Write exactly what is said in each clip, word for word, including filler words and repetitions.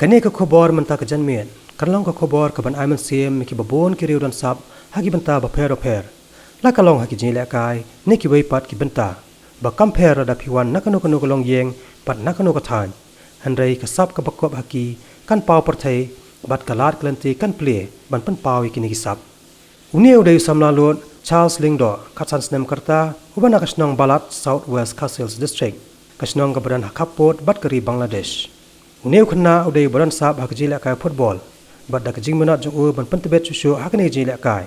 Kane ka khubor mynta ka janmiet kan long ka khubor ka ban ai mynsiem ïa kiba bun ki riew don sap ha ki bynta bapher bapher, la ka long ha ki jingïalehkai ne kiwei pat ki bynta, ba kam pher lada phi wan na kano kano ka longïing bad na kano ka thaiñ. Hynrei ka sap kaba kup ha ki kan paw pyrthei, bad ka lad ka lynti kan plie ban pynpaw ïa kine ki sap. Une u dei u samla lud Charles Lyngdoh, khatsan snem ka rta, uba na ka shnong Balat, South West Khasi Hills District, ka shnong kaba don ha khappud bad ka ri Bangladesh. Une u khynnah u dei uba don sap ha ka jingïalehkai football, bad da ka jingminot jong u ban pyntbit shuh shuh ha kane ka jingïalehkai,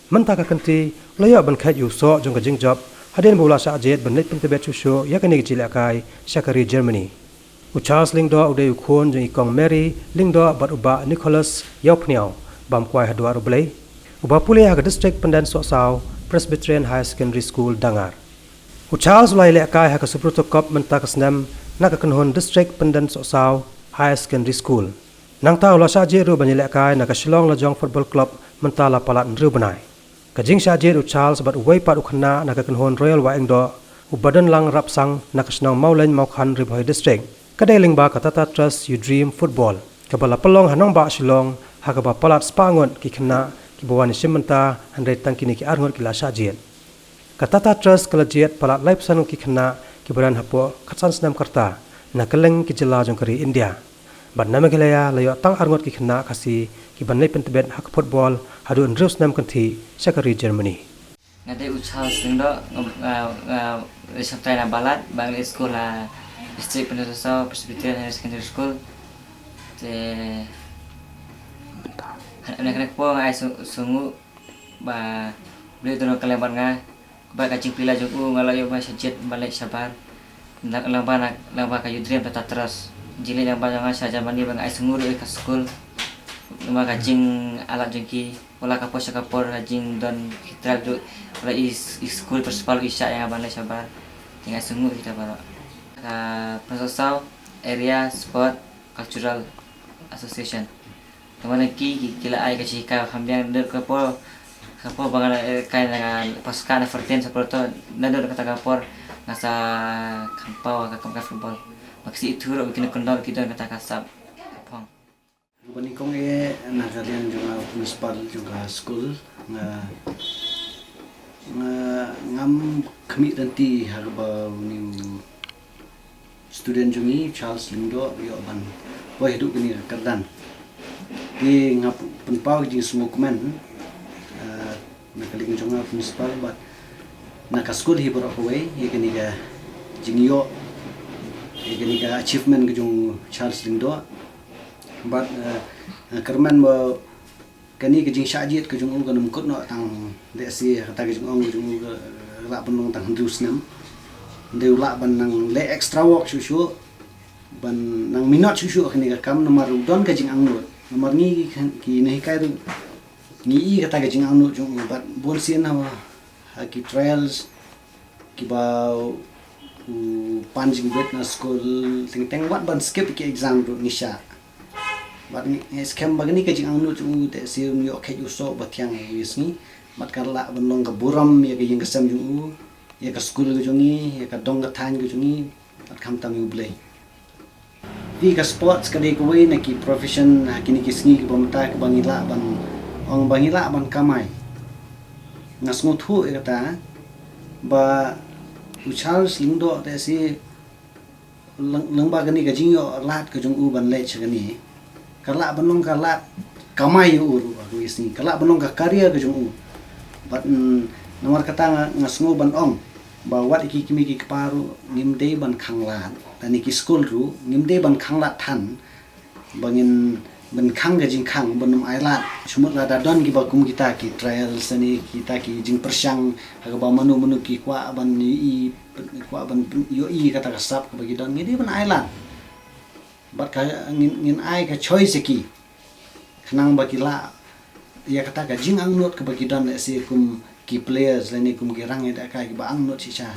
mynta ka kynti u la ïoh ban kheit ïa u soh jong ka jingjop hadien ba u la shah jied ban leit pyntbit shuh shuh ïa kane ka jingïalehkai sha ka ri Germany. U Charles Lyngdoh u dei u khun jong i Kong Mary Lyngdoh bad u Bah Nicholas Ïawphniaw, bam kwai ha duwar U Blei, uba pule ha ka District Pyndensohsaw Presbyterian Higher Secondary School, Dangar. U Charles u la ïalehkai ha ka Subrata Cup mynta ka snem na ka kynhun District Pyndensohsaw Higher Secondary School. Nangta u la shah jied ruh ban ïalehkai na ka Shillong Lajong Football Club mynta la palat hynriew bnai. Ka jingshah jied u Charles bad uwei pat u khynnah na ka kynhun Royal Wahingdoh, u Badonlang Rapsang na ka shnong Mawlein Mawkhan, Ri Bhoi District, ka dei lyngba ka Tata Trust You Dream Football, kaba la pynlong ha nongbah Shillong, ha kaba palat spah ngut ki khynnah kiba wan ïashim bynta, hynrei tang kine ki ar ngut ki la shah jied. Ka Tata Trust ka la jied palat laiphew san ngut ki khynnah kiba don hapoh khatsan snem ka rta, na kylleng ki jylla jong ka ri India. Bad na Meghalaya la ïoh tang ar ngut ki khynnah Khasi kiban leit pyntbit ha ka football haduh hynriew snem kynthih sha ka ri Germany. Nga dei u Charles Lyngdoh, nga, nga, nga shongthait na Balat, ba nga leit skul ha District Pyndensohsaw Presbyterian Higher Secondary School. Te, ha, na kane ka por nga ai sng-, sngewnguh ba U Blei u don ryngkat bad nga, bad ka jingplie jong u nga la ïoh ban shah jied ban leit shabar. Lang, lyngba na, lyngba ka You Dream Tata Trust. Jingïaleh lyngba jong nga sha Germany ba nga ai sngewnguh ruh ïa ka skul. Lyngba ka jingailad jong ki, wat la ka por sha ka por, ka jingdon ki trial ruh, wat la i, i skul principal i shah ïa nga ban leit shabar. Te nga ai sngewnguh ïa kita baroh. Ka Pyndensohsaw Area Sport Cultural Association. Namar ki, ki, ki la ai ka jinghikai kham biang naduh ka por, ka por ba nga, eh, kai na ka paska na fourteen sa photo, naduh kata ka por nga sa kham paw ha ka kam ka football. Ba ki shu ithuh ruh ba kine ki khynnah ki don kata ka sap ka phong. Ba nyngkong eh na ka liang jong nga u principal jong ka skul, nga, nga, ngam khmih lynti ha kaba une u student jong ngi, Charles Lyngdoh, u ïoh ban poi haduh kane ka kyrdan. Te nga pynpaw ka jingsngewkmen, eh, na ka liang jong nga u principal bad na ka skul hi baroh kawei, ïa kane ka jingïoh, ïa kane ka achievement ka jong u Charles Lyngdoh. Bad, eh, nga kyrmen ba kane ka jingshah jied ka jong u kan ym kut noh tang lehse kata ka jingong ka jong u ka, eh, lah ban long tang hynriew snem. Hynrei u lah ban nang leh extra work shuh shuh, ban nang minot shuh shuh kane ka kam namar u don ka jingangnud. Namar ngi ki, ki nonghikai ruh ngi i kata ka jingangnud jong u bad bun sien ha, ha ki trials kiba u pan jingbit na skul teng teng wat ban skip ki exam ruh ngi shah. Bad ngi, ngi skhem ba kane ka jingangnud jong u te shu ïoh kheit u soh ba thiang ha ïing ha sem. Bad ka lah ban long ka burom ïa ka ïing ka sem jong u, ïa ka skul ka jong ngi, ïa ka dong ka thaiñ ka jong ngi, bad khamtam ïa U Blei. Te ka sports ka dei kawei na ki profession ha kine ki sngi kiba mynta kiba ngi lah ban ong ba ngi lah ban kamai. Nga sngewthuh ïa kata ba u Charles Lyngdoh te shu lyng-, lyngba kane ka jingïoh lad ka jong u ban leit sha kane, ka lah ban long ka lad kamai ïa u ruh ha kawei ka sngi, ka lah ban long ka career ka jong u. Bad, mm, namar kata nga, nga sngew ban ong ba wat ïa ki kmie ki kpa ruh ngim dei ban khanglad, lane ki skul ruh ngim dei ban khanglad than ba ngin ban khang ka jingkhang ban ym ailad. Shu mut lada don kiba kum kita ki trials ne kita ki jingpyrshang ha kaba mano mano ki kwah ban ïohi, kwah ban ïohi kata ka sap kaba ki don, ngi dei ban ailad. Bad ka ngin, ngin ai ka choice ïa ki khnang ba ki lah ïa kata ka jingangnud kaba ki don, lehse kum ki players lane kum ki rangïalehkai kiba angnud shisha.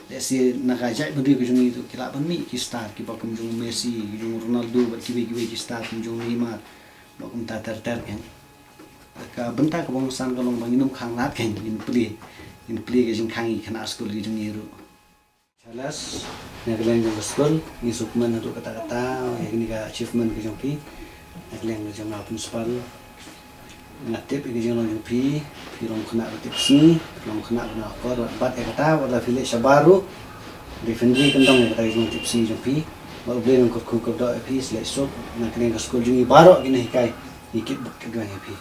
Lehse na ka jaitbynriew ka jong ngi ruh ki lah ban mih ki star kiba kum jong Messi, ki jong Ronaldo bad kiwei kiwei ki star kum jong Neymar, ba kumta ter ter kan. Ka bynta kaba nga sngewkmen ka long ba ngin ym khanglad kan, ngin plie, ngin plie ka jingkhang ïa ki khynnah skul ki jong ngi ruh. Alas, na ka liang jong ka skul, ngi sngewkmen haduh katta katta ïa kane ka achievement ka jong phi. Na ka liang jong nga principal, nga tip ïa ka jinglong jong phi, phi long khynnah ba tipsngi, phi long khynnah ba nongkor, bad ïa kata wat la phi leit shabar ruh, dei phin ri kyndong ïa kata ka jinglong tipsngi jong phi. Bad U Blei un kyrkhu kyrdoh ïa phi, slem suk na kane ka skul jong ngi baroh ki nonghikai, ngi kit buh kit weng ïa phi.